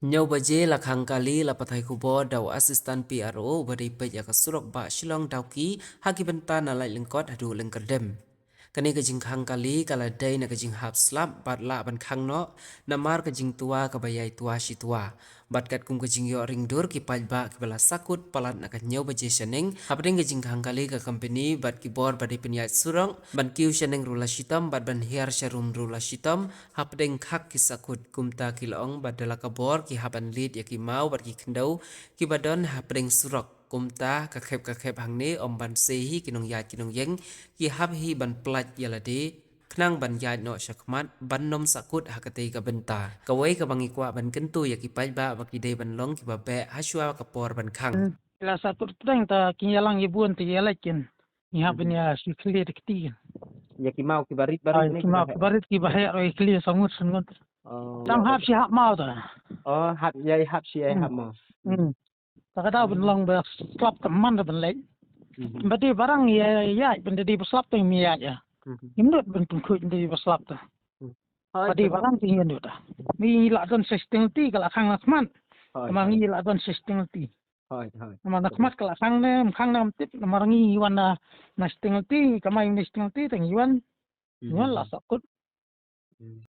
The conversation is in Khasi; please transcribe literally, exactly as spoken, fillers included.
Hynñiew baje la khang kali la pathai khubor da u Assistant P R O uba dei peit ïa ka surok bah Shillong Dawki ha ki bynta na Laitlyngkot haduh Lyngkyrdem. Kane ka jingkhang kali ka la dei na ka jinghap slap bad lah ban khang noh namar ka jingtwa kaba ïai twa shi twa. Bad katkum ka jingïoh ringdur ki paidbah kiba la sakut palat na ka hynñiew baje shaneng hapdeng ka jingkhang kali ka company bad ki bor ba dei pynïaid surok ban kiew shaneng ruh la shitom bad ban hiar sharum ruh la shitom hapdeng khak ki sakut, kumta ki la ong bad da la ka bor ki hap ban leit ïa ki maw bad ki khyndew kiba don hapdeng surok. Kumta ka khep ka khep hangne ym ban sei hi ki nongïaid ki nongïeng, ki hap hi ban pyllait ïa lade khnang ban ïaid noh sha khmat ban ym sakut ha katei ka bynta. Kawei kaba ngi kwah ban kyntu ïa ki paidbah ba ki dei ban long kiba beh hashwa ka por ban khang. Hmm. La sakut pdeng ta kin ïalang ïa bun te ïa leit kin. Ngi hap ban ïa shi khlieh te kti kin. Ïa ki maw kiba rit barit. Ai, ne ki maw kiba rit kiba heh roi khlieh sangut sangut. Oh. Tang hap shi hap maw ta. Oh, hap ïa hap shi ïa hap maw. Hmm. Ta ka daw ban long ba slap ka man da ban leit. Mhm. Ba dei barang ïa ïa ban dei ba slap te mi ïa ïa. Mhm. Im dut ban pun khuid dei ba slap ta. Hmm. Ba dei barang te ïa dut ta. Mi la don sesting ti ka la khang na khmat. Hoi, ma hoi. Ngi la don sesting ti. Hoi, hoi. Ma na khmat ka la khang ne, khang na tip, ma ngi wan na, na sesting ti, ka mai na sesting ti, tang wan. Mhm. Wan la sakut. Hmm.